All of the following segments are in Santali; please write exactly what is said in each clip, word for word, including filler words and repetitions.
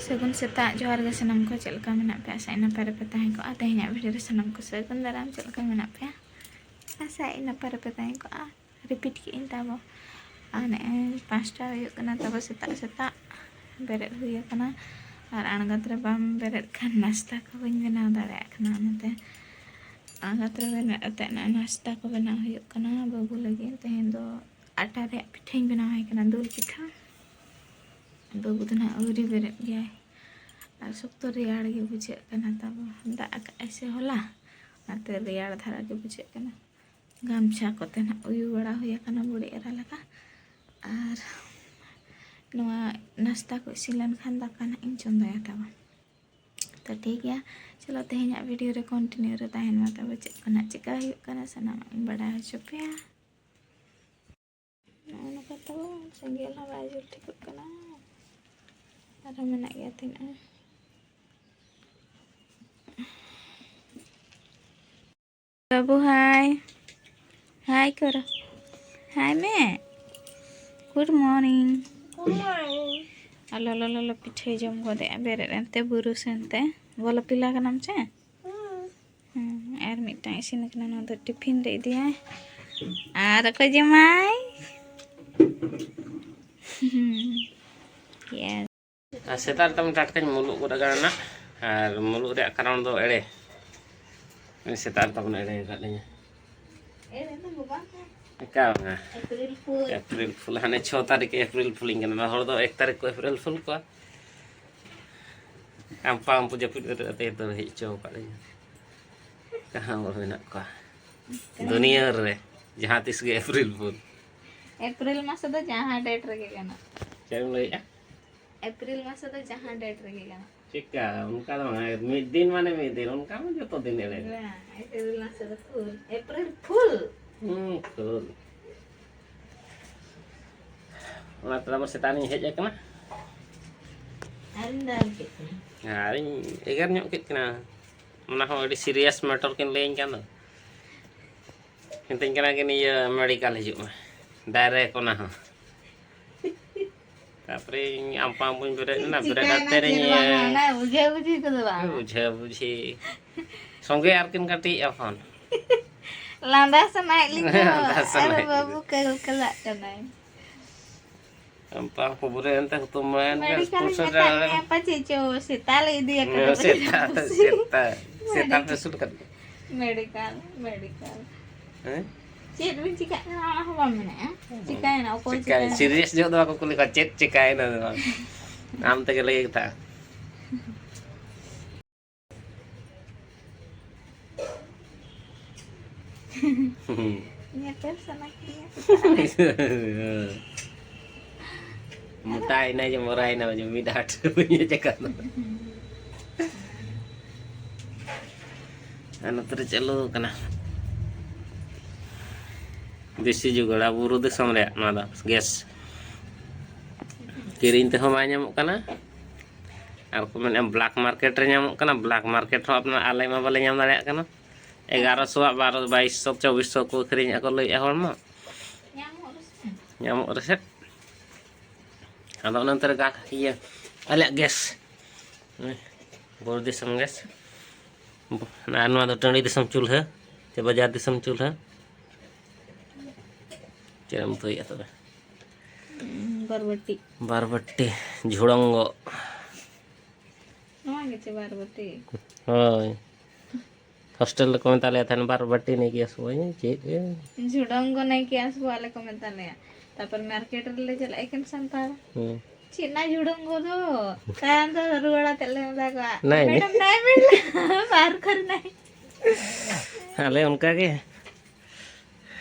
ᱥᱟᱹᱜᱩᱱ ᱥᱮᱛᱟᱜ, ᱡᱚᱦᱟᱨ ᱜᱮ ᱥᱟᱱᱟᱢ ᱠᱚ᱾ ᱪᱮᱫ ᱞᱮᱠᱟ ᱢᱮᱱᱟᱜ ᱯᱮᱭᱟ? ᱟᱥᱟᱭᱟᱹᱧ ᱱᱟᱯᱟᱭ ᱨᱮᱯᱮ ᱛᱟᱦᱮᱸ ᱠᱚᱜᱼᱟ᱾ ᱛᱮᱦᱮᱧᱟᱜ ᱵᱷᱤᱰᱤᱭᱳ ᱨᱮ ᱥᱟᱱᱟᱢ ᱠᱚ ᱥᱟᱹᱜᱩᱱ ᱫᱟᱨᱟᱢ᱾ ᱪᱮᱫ ᱞᱮᱠᱟ ᱢᱮᱱᱟᱜ ᱯᱮᱭᱟ? ᱟᱥᱟᱭᱟᱹᱧ ᱱᱟᱯᱟᱭ ᱨᱮᱯᱮ ᱛᱟᱦᱮᱸ ᱠᱚᱜᱼᱟ᱾ ᱨᱤᱯᱤᱴ ᱠᱮᱫ ᱟᱹᱧ ᱛᱟᱵᱚ᱾ ᱟᱨ ᱱᱮᱜᱼᱮ ᱯᱟᱸᱪᱴᱟ ᱦᱩᱭᱩᱜ ᱠᱟᱱᱟ ᱛᱟᱵᱚ, ᱥᱮᱛᱟᱜ ᱥᱮᱛᱟᱜ ᱵᱮᱨᱮᱫ ᱦᱩᱭ ᱟᱠᱟᱱᱟ᱾ ᱟᱨ ᱟᱬᱜᱟᱛ ᱨᱮ ᱵᱟᱢ ᱵᱮᱨᱮᱫ ᱠᱷᱟᱱ ᱱᱟᱥᱛᱟ ᱠᱚ ᱵᱟᱹᱧ ᱵᱮᱱᱟᱣ ᱫᱟᱲᱮᱭᱟᱜ ᱠᱟᱱᱟ, ᱚᱱᱟᱛᱮ ᱟᱬᱜᱟᱛ ᱨᱮ ᱵᱮᱨᱮᱫ ᱠᱟᱛᱮᱫ ᱱᱚᱜᱼᱚᱭ ᱱᱟᱥᱛᱟ ᱠᱚ ᱵᱮᱱᱟᱣ ᱦᱩᱭᱩᱜ ᱠᱟᱱᱟ ᱵᱟᱹᱵᱩ ᱞᱟᱹᱜᱤᱫ᱾ ᱛᱮᱦᱮᱧ ᱫᱚ ᱟᱴᱟ ᱨᱮᱭᱟᱜ ᱯᱤᱴᱷᱟᱹᱧ ᱵᱮᱱᱟᱣ ᱟᱭ ᱠᱟᱱᱟ, ᱫᱩᱞ ᱯᱤᱴᱷᱟᱹ᱾ ᱵᱟᱹᱵᱩ ᱫᱚ ᱱᱟᱦᱟᱜ ᱟᱹᱣᱨᱤ ᱵᱮᱨᱮᱫ ᱜᱮᱭᱟᱭ᱾ ᱟᱨ ᱥᱚᱠᱛᱚ ᱨᱮᱭᱟᱲ ᱜᱮ ᱵᱩᱡᱷᱟᱹᱜ ᱠᱟᱱᱟ ᱛᱟᱵᱚ, ᱫᱟᱜ ᱟᱠᱟᱫ ᱟᱭ ᱥᱮ ᱦᱚᱞᱟ, ᱚᱱᱟᱛᱮ ᱨᱮᱭᱟᱲ ᱫᱷᱟᱨᱟ ᱜᱮ ᱵᱩᱡᱷᱟᱹᱜ ᱠᱟᱱᱟ᱾ ᱜᱟᱢᱪᱷᱟ ᱠᱚᱛᱮ ᱱᱟᱦᱟᱜ ᱩᱭᱩ ᱵᱟᱲᱟ ᱦᱩᱭ ᱟᱠᱟᱱᱟ ᱵᱩᱲᱤ ᱮᱨᱟ ᱞᱮᱠᱟ᱾ ᱟᱨ ᱱᱚᱣᱟ ᱱᱟᱥᱛᱟ ᱠᱚ ᱤᱥᱤᱱ ᱞᱮᱱᱠᱷᱟᱱ ᱫᱟᱠᱟ ᱱᱟᱦᱟᱜ ᱤᱧ ᱪᱚᱸᱫᱟᱭᱟ ᱛᱟᱵᱚ᱾ ᱛᱚ ᱴᱷᱤᱠ ᱜᱮᱭᱟ, ᱪᱚᱞᱚ ᱛᱮᱦᱮᱧᱟᱜ ᱵᱷᱤᱰᱤᱭᱳ ᱨᱮ ᱠᱚᱱᱴᱤᱱᱤᱭᱩ ᱨᱮ ᱛᱟᱦᱮᱱ ᱢᱟ ᱛᱟᱵᱚ᱾ ᱪᱮᱫ ᱠᱚ ᱱᱟᱦᱟᱜ ᱪᱮᱠᱟ ᱦᱩᱭᱩᱜ ᱠᱟᱱᱟ ᱥᱟᱱᱟᱢᱟᱜ ᱤᱧ ᱵᱟᱲᱟᱭ ᱦᱚᱪᱚ ᱯᱮᱭᱟ᱾ ᱱᱚᱜᱼᱚ ᱱᱚᱝᱠᱟ ᱛᱟᱵᱚ ᱥᱮᱸᱜᱮᱞ ᱦᱚᱸ ᱵᱟᱭ ᱡᱩᱞ ᱴᱷᱤᱠᱚᱜ ᱠᱟᱱᱟ, ᱟᱨᱦᱚᱸ ᱢᱮᱱᱟᱜ ᱜᱮᱭᱟ ᱛᱤᱱᱟᱹᱜ᱾ ᱵᱟᱹᱵᱩ ᱦᱟᱭ, ᱦᱟᱭ ᱠᱚᱨᱚ, ᱦᱟᱭ ᱢᱮ᱾ Good morning. ᱟᱨ ᱞᱚᱞᱚ ᱞᱚᱞᱚ ᱯᱤᱴᱷᱟᱹᱭ ᱡᱚᱢ ᱜᱚᱫᱮᱜᱼᱟ ᱵᱮᱨᱮᱫ ᱮᱱᱛᱮ ᱵᱩᱨᱩᱥ ᱮᱱᱛᱮ᱾ ᱵᱚᱞᱚ ᱯᱤᱞᱟ ᱠᱟᱱᱟᱢ ᱪᱮ? ᱦᱮᱸ, ᱟᱨ ᱢᱤᱫᱴᱟᱝ ᱤᱥᱤᱱ ᱟᱠᱟᱱᱟ, ᱱᱚᱣᱟ ᱫᱚ ᱴᱤᱯᱷᱤᱱ ᱨᱮ ᱤᱫᱤᱭᱟᱭ᱾ ᱟᱨ ᱚᱠᱚᱭ ᱡᱚᱢᱟᱭ? Yes. ᱟᱨ ᱥᱮᱛᱟᱜ ᱨᱮ ᱛᱟᱵᱚᱱ ᱴᱟᱴᱠᱟᱧ ᱢᱩᱞᱩᱜ ᱜᱚᱫ ᱟᱠᱟᱱᱟ, ᱟᱨ ᱢᱩᱞᱩᱜ ᱨᱮᱭᱟᱜ ᱠᱟᱨᱚᱱ ᱫᱚ ᱮᱲᱮ, ᱥᱮᱛᱟᱜ ᱨᱮ ᱛᱟᱵᱚᱱ ᱮᱲᱮ ᱟᱠᱟᱫ ᱞᱤᱧᱟ᱾ ᱮᱠᱟᱞ ᱵᱟᱝᱟ᱾ ᱮᱯᱨᱤᱞ ᱯᱷᱩᱞ᱾ ᱮᱯᱨᱤᱞ ᱯᱷᱩᱞ, ᱦᱟᱱᱮ ᱪᱷᱚ ᱛᱟᱹᱨᱤᱠᱷ ᱮᱯᱨᱤᱞ ᱯᱷᱩᱞᱤᱧ ᱠᱟᱱᱟ᱾ ᱦᱚᱲ ᱫᱚ ᱮᱠ ᱛᱟᱹᱨᱤᱠᱷ ᱠᱚ ᱮᱯᱨᱤᱞ ᱯᱷᱩᱞ ᱠᱚᱣᱟ᱾ ᱟᱢ ᱯᱟᱢ ᱯᱩᱡᱟᱹ ᱯᱩᱡᱟᱹ ᱠᱟᱛᱮ ᱫᱚ ᱦᱮᱡ ᱦᱚᱪᱚ ᱟᱠᱟᱫ ᱞᱤᱧᱟ᱾ ᱠᱟᱦᱟᱸ ᱦᱚᱲ ᱢᱮᱱᱟᱜ ᱠᱚᱣᱟ ᱫᱩᱱᱤᱭᱟᱹ ᱨᱮ ᱡᱟᱦᱟᱸ ᱛᱤᱥ ᱜᱮ ᱮᱯᱨᱤᱞ ᱯᱷᱩᱞ? ᱮᱯᱨᱤᱞ ᱢᱟᱥ ᱫᱚ ᱡᱟᱦᱟᱸ ᱰᱮᱴ ᱨᱮᱜᱮ ᱜᱟᱱᱚᱜ᱾ ᱪᱮᱫ ᱮᱢ ᱞᱟᱹᱭᱮᱫᱼᱟ? ᱮᱯᱨᱤᱞ ᱢᱟᱥ ᱫᱚ ᱡᱟᱦᱟᱸ ᱰᱮᱴ ᱨᱮᱜᱮ ᱜᱟᱱᱚᱜ᱾ ᱪᱮᱫᱠᱟ? ᱚᱱᱠᱟ ᱫᱚ ᱵᱟᱝ, ᱢᱤᱫ ᱫᱤᱱ ᱢᱟᱱᱮ ᱢᱤᱫ ᱫᱤᱱ, ᱚᱱᱠᱟ ᱢᱟ ᱡᱚᱛᱚ ᱫᱤᱱ ᱮᱲᱮ᱾ ᱵᱟᱝ, ᱮᱯᱨᱤᱞ ᱢᱟᱥ ᱫᱚ ᱯᱷᱩᱞ, ᱮᱯᱨᱤᱞ ᱯᱷᱩᱞ᱾ ᱦᱩᱸ, ᱯᱷᱩᱞ᱾ ᱚᱱᱟ ᱛᱮ ᱟᱵᱚ ᱥᱮᱛᱟᱜ ᱨᱤᱧ ᱦᱮᱡ ᱟᱠᱟᱱᱟ᱾ ᱟᱨᱤᱧ ᱫᱟᱞ ᱠᱮᱫ ᱠᱚᱣᱟ᱾ ᱟᱨᱤᱧ ᱮᱜᱮᱨ ᱧᱚᱜ ᱠᱮᱫ ᱠᱤᱱᱟ᱾ ᱚᱱᱟ ᱦᱚᱸ ᱟᱹᱰᱤ ᱥᱤᱨᱤᱭᱟᱥ ᱢᱮᱴᱟᱨ ᱠᱤᱱ ᱞᱟᱹᱭᱟᱹᱧ ᱠᱟᱱ ᱫᱚ᱾ ᱢᱮᱛᱟᱹᱧ ᱠᱟᱱᱟ ᱠᱤᱱ, "ᱤᱭᱟᱹ, ᱢᱮᱰᱤᱠᱟᱞ ᱦᱤᱡᱩᱜ ᱢᱮ, ᱰᱟᱭᱨᱮᱠᱴ ᱚᱱᱟ ᱦᱚᱸ᱾" ᱛᱟᱨᱯᱚᱨᱮ ᱤᱧ ᱟᱢᱯᱟᱢ ᱵᱟᱹᱧ ᱵᱮᱨᱮᱫ ᱮᱱᱟ, ᱵᱮᱨᱮᱫ ᱠᱟᱛᱮ ᱤᱧ ᱵᱩᱡᱷᱟᱹᱣ ᱵᱩᱡᱷᱤ ᱠᱚᱫᱚ ᱵᱟᱝ᱾ ᱵᱩᱡᱷᱟᱹᱣ ᱵᱩᱡᱷᱤ᱾ ᱥᱚᱸᱜᱮ ᱟᱨᱠᱤᱱ ᱠᱟᱹᱴᱤᱡ ᱮᱠᱷᱚᱱ᱾ ᱞᱟᱸᱫᱟ ᱥᱟᱱᱟᱭᱮᱫ ᱞᱤᱧᱟ᱾ ᱞᱟᱸᱫᱟ ᱥᱟᱱᱟᱭᱮᱫ ᱟᱨ ᱵᱟᱹᱵᱩ ᱠᱟᱹᱞ ᱠᱟᱞᱟᱜ ᱠᱟᱱᱟᱭ᱾ ᱟᱢᱯᱟ ᱠᱚ ᱵᱩᱨᱟᱹ ᱮᱱᱛᱮ ᱦᱩᱛᱩᱢ ᱢᱟᱭᱟᱱ ᱜᱮ ᱢᱮᱰᱤᱠᱟᱞ ᱥᱯᱳᱨᱴᱥ ᱤᱧ ᱨᱮ ᱢᱮᱛᱟᱫ ᱢᱮᱭᱟ, ᱯᱟᱪᱮ ᱪᱚ ᱥᱮᱛᱟ ᱞᱮ ᱤᱫᱤᱭᱟᱠᱟᱫᱮ᱾ ᱥᱮᱛᱟ, ᱥᱮᱛᱟ, ᱥᱮᱛᱟ ᱯᱮ ᱟᱹᱥᱩᱞ ᱠᱟᱫ ᱠᱚᱣᱟ? Medical, medical. ᱦᱮᱸ? ᱪᱮᱫ ᱵᱤᱱ ᱪᱤᱠᱟᱹᱜ ᱠᱟᱱᱟ, ᱚᱱᱟ ᱦᱚᱸ ᱵᱟᱢ ᱢᱮᱱᱮᱫᱼᱟ᱾ ᱪᱤᱠᱟᱹᱭᱮᱱᱟ, ᱚᱠᱚᱭ ᱪᱤᱠᱟᱹᱭ, ᱪᱤᱠᱟᱹᱭᱮᱱᱟ? ᱥᱤᱨᱤᱭᱟᱥ ᱧᱚᱜ ᱫᱚ ᱵᱟᱠᱚ ᱠᱩᱞᱤ ᱠᱚᱣᱟ, ᱪᱮᱫ ᱪᱤᱠᱟᱹᱭᱮᱱᱟ? ᱟᱢ ᱛᱮᱜᱮ ᱞᱟᱹᱭ ᱠᱟᱛᱷᱟ᱾ ᱧᱮᱯᱮᱞ ᱥᱟᱱᱟ ᱠᱤᱫᱤᱧᱟ ᱥᱮᱛᱟᱜ ᱨᱮ᱾ ᱢᱚᱴᱟᱭᱮᱱᱟᱭ ᱡᱮ ᱢᱚᱨᱟᱭᱮᱱᱟ ᱡᱮ ᱢᱤᱫ ᱦᱟᱴ ᱨᱮ ᱵᱟᱹᱧ ᱦᱮᱡ ᱟᱠᱟᱱ ᱫᱚ᱾ ᱟᱨ ᱱᱚᱛᱮ ᱨᱮ ᱪᱟᱹᱞᱩ ᱟᱠᱟᱱᱟ ᱫᱮᱥᱤ ᱡᱩᱜᱟᱹᱲ, ᱟᱵᱚ ᱵᱩᱨᱩ ᱫᱤᱥᱚᱢ ᱨᱮᱭᱟᱜ ᱱᱚᱣᱟ ᱫᱚ ᱜᱮᱥ᱾ ᱠᱤᱨᱤᱧ ᱛᱮᱦᱚᱸ ᱵᱟᱭ ᱧᱟᱢᱚᱜ ᱠᱟᱱᱟ᱾ ᱟᱨ ᱠᱚ ᱢᱮᱱᱮᱫᱼᱟ ᱵᱞᱟᱠ ᱢᱟᱨᱠᱮᱴ ᱨᱮ ᱧᱟᱢᱚᱜ ᱠᱟᱱᱟ, ᱵᱞᱟᱠ ᱢᱟᱨᱠᱮᱴ ᱦᱚᱸ ᱟᱯᱱᱟᱨ ᱟᱞᱮ ᱢᱟ ᱵᱟᱞᱮ ᱧᱟᱢ ᱫᱟᱲᱮᱭᱟᱜ ᱠᱟᱱᱟ᱾ ᱮᱜᱟᱨᱚᱥᱚ ᱟᱜ ᱵᱟᱨᱚ, ᱵᱟᱭᱤᱥᱥᱚ, ᱪᱚᱵᱵᱤᱥᱥᱚ ᱠᱚ ᱟᱹᱠᱷᱨᱤᱧᱮᱫᱼᱟ ᱠᱚ ᱞᱟᱹᱭᱮᱫᱼᱟ ᱦᱚᱲ ᱢᱟ᱾ ᱧᱟᱢᱚᱜ ᱨᱮᱥᱮ᱾ ᱧᱟᱢᱚᱜ ᱨᱮᱥᱮ᱾ ᱟᱫᱚ ᱚᱱᱟ ᱚᱱᱛᱮ ᱨᱮ ᱜᱟ-, ᱤᱭᱟᱹ, ᱟᱞᱮᱭᱟᱜ ᱜᱮᱥ, ᱵᱩᱨᱩ ᱫᱤᱥᱚᱢ ᱜᱮᱥ᱾ ᱟᱨ ᱱᱚᱣᱟ ᱫᱚ ᱴᱟᱺᱰᱤ ᱫᱤᱥᱚᱢ ᱪᱩᱞᱦᱟᱹ, ᱪᱮ ᱵᱟᱡᱟᱨ ᱫᱤᱥᱚᱢ ᱪᱩᱞᱦᱟᱹ᱾ ᱪᱮᱫ ᱮᱢ ᱩᱛᱩᱭᱮᱫᱼᱟ ᱛᱚᱵᱮ? ᱩᱸ, ᱵᱚᱨᱵᱚᱴᱤ᱾ ᱵᱟᱨᱵᱟᱹᱴᱤ, ᱡᱷᱩᱲᱚᱝᱜᱚ᱾ ᱱᱚᱣᱟ ᱜᱮ ᱪᱮ ᱵᱟᱨᱵᱟᱹᱴᱤ? ᱦᱳᱭ᱾ ᱦᱳᱥᱴᱮᱞ ᱨᱮᱠᱚ ᱢᱮᱛᱟ ᱞᱮᱭᱟ ᱛᱟᱦᱮᱱ, "ᱵᱟᱨᱵᱟᱹᱴᱤ ᱱᱮᱭ ᱠᱮ ᱟᱥᱵᱳ", ᱪᱮᱫ ᱮ? ᱡᱷᱩᱲᱚᱝᱜᱚ ᱱᱮᱭ ᱠᱮ ᱟᱥᱵᱳ ᱟᱞᱮ ᱠᱚ ᱢᱮᱛᱟ ᱞᱮᱭᱟ᱾ ᱛᱟᱨᱯᱚᱨ ᱢᱟᱨᱠᱮᱴ ᱨᱮᱞᱮ ᱪᱟᱞᱟᱜᱼᱟ ᱮᱠᱮᱱ ᱥᱟᱱᱛᱟᱲ᱾ ᱦᱩᱸ᱾ ᱪᱮᱫ ᱱᱟ ᱡᱷᱩᱲᱚᱝᱜᱚ ᱫᱚ? ᱛᱟᱭᱚᱢ ᱫᱚ ᱨᱩᱣᱟᱹᱲ ᱟᱛᱮᱫ ᱞᱮ ᱢᱮᱛᱟ ᱠᱚᱣᱟ, ᱱᱟᱭ ᱱᱮ᱾ "ᱢᱮᱰᱟᱢ, ᱱᱟᱭ ᱢᱮᱰᱟᱢ, ᱵᱟᱨ ᱠᱷᱚᱨ ᱱᱟᱭ᱾" ᱟᱞᱮ ᱚᱱᱠᱟ ᱜᱮ᱾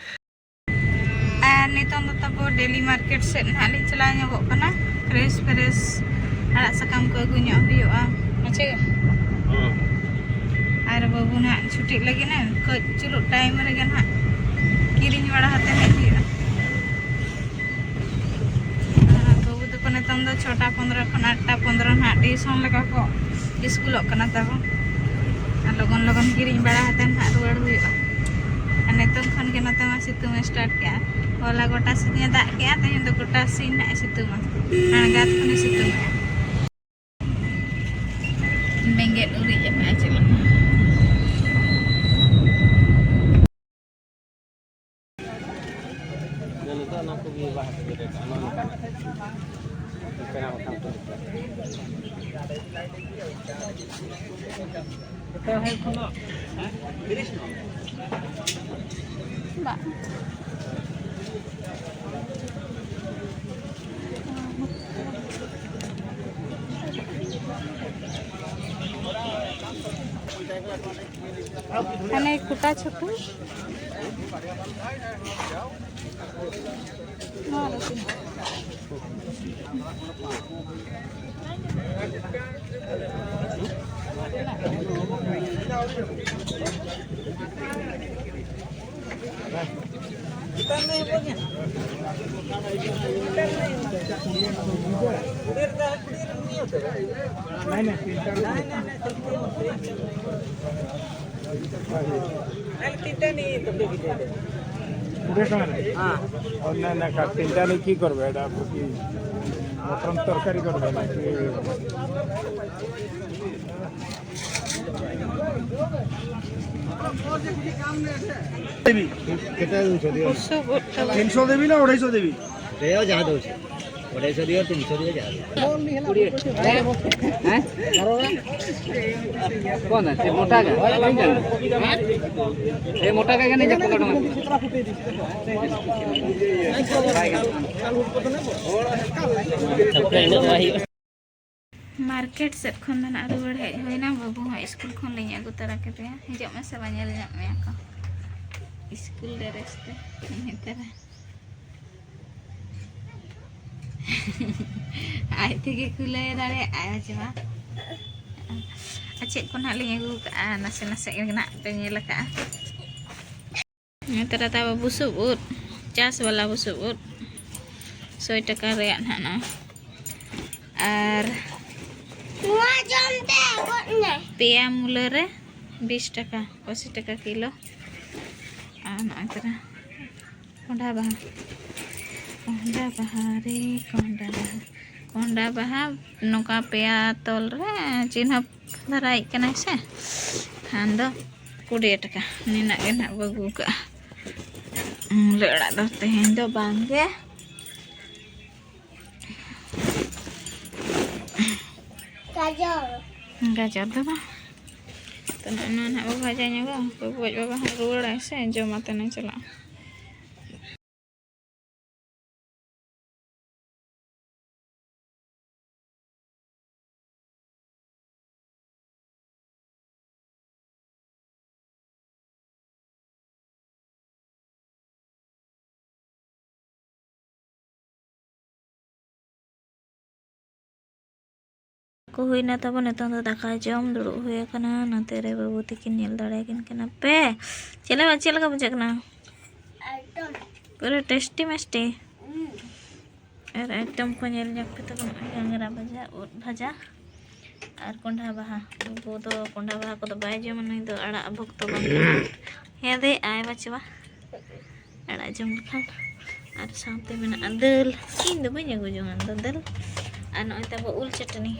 ᱟᱨ ᱱᱤᱛᱚᱝ ᱫᱚ ᱛᱟᱵᱚ ᱰᱮᱞᱤ ᱢᱟᱨᱠᱮᱴ ᱥᱮᱫ ᱱᱟᱦᱟᱜ ᱞᱤᱧ ᱪᱟᱞᱟᱣ ᱧᱚᱜᱚᱜ ᱠᱟᱱᱟ᱾ ᱯᱷᱨᱮᱥ ᱯᱷᱨᱮᱥ ᱟᱲᱟᱜ ᱥᱟᱠᱟᱢ ᱠᱚ ᱟᱹᱜᱩ ᱧᱚᱜ ᱦᱩᱭᱩᱜᱼᱟ᱾ ᱢᱟᱪᱮ? ᱦᱩᱸ᱾ ᱟᱨ ᱵᱟᱹᱵᱩ ᱱᱟᱦᱟᱜ ᱪᱷᱩᱴᱤᱜ ᱞᱟᱹᱜᱤᱫ ᱮ, ᱠᱟᱹᱡ ᱪᱩᱞᱩᱜ ᱴᱟᱭᱤᱢ ᱨᱮᱜᱮ ᱱᱟᱦᱟᱜ ᱠᱤᱨᱤᱧ ᱵᱟᱲᱟ ᱠᱟᱛᱮ ᱦᱮᱡ ᱦᱩᱭᱩᱜᱼᱟ᱾ ᱟᱨ ᱵᱟᱹᱵᱩ ᱛᱟᱠᱚ ᱱᱤᱛᱚᱝ ᱫᱚ ᱪᱷᱚᱴᱟ ᱯᱚᱱᱫᱽᱨᱚ ᱠᱷᱚᱱ ᱟᱴᱴᱟ ᱯᱚᱱᱫᱽᱨᱚ ᱱᱟᱦᱟᱜ ᱴᱤᱭᱩᱥᱚᱱ ᱞᱮᱠᱟ ᱠᱚ ᱤᱥᱠᱩᱞᱚᱜ ᱠᱟᱱᱟ ᱛᱟᱵᱚ᱾ ᱟᱨ ᱞᱚᱜᱚᱱ ᱞᱚᱜᱚᱱ ᱠᱤᱨᱤᱧ ᱵᱟᱲᱟ ᱠᱟᱛᱮ ᱱᱟᱦᱟᱜ ᱨᱩᱣᱟᱹᱲ ᱦᱩᱭᱩᱜᱼᱟ᱾ ᱟᱨ ᱱᱤᱛᱚᱝ ᱠᱷᱚᱱ ᱜᱮ ᱱᱚᱛᱮ ᱢᱟ ᱥᱤᱛᱩᱝ ᱮ start ᱠᱮᱜᱼᱟ᱾ ᱦᱚᱞᱟ ᱜᱚᱴᱟ ᱥᱤᱧ ᱮ ᱫᱟᱜ ᱠᱮᱜᱼᱟ, ᱛᱮᱦᱮᱧ ᱫᱚ ᱜᱚᱴᱟ ᱥᱤᱧ ᱱᱟᱜ ᱮ ᱥᱤᱛᱩᱝᱟ᱾ ᱟᱬᱜᱟᱛ ᱠᱷᱚᱱᱮ ᱥᱤᱛᱩᱝ ᱮᱜᱼᱟ᱾ ᱵᱮᱸᱜᱮᱫ ᱩᱨᱤᱡ ᱮᱢ ᱟᱸᱡᱚᱢᱟ᱾ ᱱᱤᱛᱚᱜ ᱚᱱᱟ ᱠᱚᱜᱮ ᱵᱟᱦᱟ ᱠᱚᱜᱮ ᱨᱮᱴ ᱚᱱᱟ ᱞᱮᱠᱟᱱᱟᱜ ᱯᱮᱲᱟ ᱵᱟᱠᱷᱟᱱ ᱠᱚ ᱵᱟᱝ᱾ ᱦᱟᱱᱮ ᱠᱩᱴᱟ ᱪᱷᱩᱴᱩ᱾ ᱱᱚᱣᱟ ᱫᱚ ᱛᱤᱱᱟᱹᱜ? কোড়ি টাকা নেই। হ্যাঁ। আর না, না, কার তিনটা নেই, কি করবে এটা? আপনি কি মটন তরকারি করবে নাকি? দেবী। এটা দুশো দিও। বুসুব উদ খাবে। তিনশো দেবী না আড়াইশো দেবী? দেও, যা দেও। ওটাই সরিয়ে, তুমি সরিয়ে যাও। কোন আছে মোটা গা? এই মোটা গা এখানে যে পনেরো টাকা। ᱢᱟᱨᱠᱮᱴ ᱥᱮᱫ ᱠᱷᱚᱱ ᱫᱚ ᱱᱟᱜ ᱨᱩᱣᱟᱹᱲ ᱦᱮᱡ ᱦᱩᱭᱱᱟ᱾ ᱵᱟᱹᱵᱩ ᱦᱚᱸ ᱥᱠᱩᱞ ᱠᱷᱚᱱ ᱞᱤᱧ ᱟᱹᱜᱩ ᱛᱟᱨᱟ ᱠᱮᱫᱮᱭᱟ᱾ ᱦᱤᱡᱩᱜ ᱢᱮᱥᱮ, ᱵᱟᱝ ᱧᱮᱞ ᱧᱚᱜ ᱢᱮᱭᱟ ᱠᱚ ᱥᱠᱩᱞ ᱰᱨᱮᱥ ᱛᱮ᱾ ᱤᱱᱟᱹ ᱛᱟᱨᱟ ᱟᱡ ᱛᱮᱜᱮ ᱠᱷᱩᱞᱟᱹᱣ ᱫᱟᱲᱮᱭᱟᱜᱼᱟᱭ ᱪᱮ ᱵᱟᱝ? ᱟᱨ ᱪᱮᱫ ᱠᱚ ᱱᱟᱜ ᱞᱤᱧ ᱟᱹᱜᱩ ᱠᱟᱜᱼᱟ, ᱱᱟᱥᱮ ᱱᱟᱥᱮ ᱜᱮ ᱱᱟᱜ ᱯᱮ ᱧᱮᱞ ᱟᱠᱟᱜᱼᱟ᱾ ᱱᱮᱛᱟᱨ ᱛᱟᱵᱚ ᱵᱩᱥᱩᱵ ᱩᱫ, ᱪᱟᱥ ᱵᱟᱞᱟ ᱵᱩᱥᱩᱵ ᱩᱫ, ᱥᱚᱭ ᱴᱟᱠᱟ ᱨᱮᱭᱟᱜ ᱱᱟᱦᱟᱜ ᱱᱚᱣᱟ᱾ ᱟᱨ ᱱᱚᱣᱟ ᱡᱚᱢ ᱛᱮ ᱜᱚᱡ ᱱᱟᱭ᱾ ᱯᱮᱭᱟ ᱢᱩᱞᱟᱹ ᱨᱮ ᱵᱤᱥ ᱴᱟᱠᱟ, ᱟᱥᱤ ᱴᱟᱠᱟ ᱠᱤᱞᱳ᱾ ᱟᱨ ᱱᱚᱜᱼᱚᱭ ᱛᱟᱨᱟ ᱠᱚᱸᱰᱷᱟ ᱵᱟᱦᱟ, ᱠᱚᱸᱰᱷᱟ ᱵᱟᱦᱟ ᱨᱮ, ᱠᱚᱸᱰᱷᱟ ᱵᱟᱦᱟ, ᱠᱚᱸᱰᱷᱟ ᱵᱟᱦᱟ ᱱᱚᱝᱠᱟ ᱯᱮᱭᱟ ᱛᱚᱞ ᱨᱮ ᱪᱤᱱᱦᱟᱹᱯ ᱫᱷᱟᱨᱟᱭᱮᱫ ᱠᱟᱱᱟᱭ ᱥᱮ, ᱠᱷᱟᱱ ᱫᱚ ᱠᱩᱲᱤ ᱴᱟᱠᱟ᱾ ᱱᱤᱱᱟᱹᱜ ᱜᱮ ᱱᱟᱦᱟᱜ ᱵᱚ ᱟᱹᱜᱩ ᱠᱟᱜᱼᱟ᱾ ᱢᱩᱞᱟᱹ ᱟᱲᱟᱜ ᱫᱚ ᱛᱮᱦᱮᱧ ᱫᱚ ᱵᱟᱝ ᱜᱮ᱾ ᱜᱟᱡᱚᱨ᱾ ᱜᱟᱡᱚᱨ ᱫᱚ ᱵᱟᱝ᱾ ᱛᱚ, ᱱᱚᱜᱼᱚ ᱱᱚᱣᱟ ᱱᱟᱦᱟᱜ ᱵᱚ ᱵᱷᱟᱡᱟ ᱧᱚᱜᱟ᱾ ᱵᱟᱹᱵᱩ ᱟᱡ ᱵᱟᱵᱟ ᱦᱚᱸ ᱨᱩᱣᱟᱹᱲᱟᱭ ᱥᱮ, ᱡᱚᱢ ᱟᱛᱮ ᱱᱟᱭ ᱪᱟᱞᱟᱜᱼᱟ᱾ ᱠᱚ ᱦᱩᱭᱱᱟ ᱛᱟᱵᱚᱱ᱾ ᱱᱤᱛᱚᱝ ᱫᱚ ᱫᱟᱠᱟ ᱡᱚᱢ ᱫᱩᱲᱩᱵ ᱦᱩᱭ ᱟᱠᱟᱱᱟ᱾ ᱱᱚᱛᱮ ᱨᱮ ᱵᱟᱹᱵᱩ ᱛᱤᱠᱤᱱ ᱧᱮᱞ ᱫᱟᱲᱮᱭᱟᱠᱤᱱ ᱠᱟᱱᱟ ᱯᱮ᱾ ᱪᱮᱫ ᱞᱮᱠᱟ, ᱪᱮᱫ ᱞᱮᱠᱟ ᱵᱩᱡᱷᱟᱹᱜ ᱠᱟᱱᱟ? ᱮᱠᱫᱚᱢ᱾ ᱯᱩᱨᱟᱹ ᱴᱮᱥᱴᱤ ᱢᱮᱥᱴᱤ᱾ ᱦᱩᱸ᱾ ᱟᱨ ᱟᱭᱴᱮᱢ ᱠᱚ ᱧᱮᱞ ᱧᱚᱜ ᱯᱮ ᱛᱟᱵᱚᱱ, ᱜᱷᱟᱸᱜᱽᱨᱟ ᱵᱷᱟᱡᱟ, ᱩᱫ ᱵᱷᱟᱡᱟ ᱟᱨ ᱠᱚᱸᱰᱷᱟ ᱵᱟᱦᱟ᱾ ᱵᱟᱹᱵᱩ ᱫᱚ ᱠᱚᱸᱰᱷᱟ ᱵᱟᱦᱟ ᱠᱚᱫᱚ ᱵᱟᱭ ᱡᱚᱢᱟ, ᱱᱩᱭ ᱫᱚ ᱟᱲᱟᱜ ᱵᱷᱚᱠᱛᱚ ᱵᱟᱝ ᱠᱟᱱᱟ᱾ ᱦᱮᱸᱫᱮ ᱟᱭ ᱵᱟᱪᱷᱟᱣᱟ ᱟᱲᱟᱜ ᱡᱚᱢ ᱞᱮᱠᱷᱟᱱ᱾ ᱟᱨ ᱥᱟᱶᱛᱮ ᱢᱮᱱᱟᱜᱼᱟ ᱫᱟᱹᱞ, ᱤᱧ ᱫᱚ ᱵᱟᱹᱧ ᱟᱹᱜᱩ ᱡᱚᱝᱟ ᱫᱚ ᱫᱟᱹᱞ᱾ ᱟᱨ ᱱᱚᱜᱼᱚᱭ ᱛᱟᱵᱚ ᱩᱞ ᱪᱟᱹᱴᱱᱤ᱾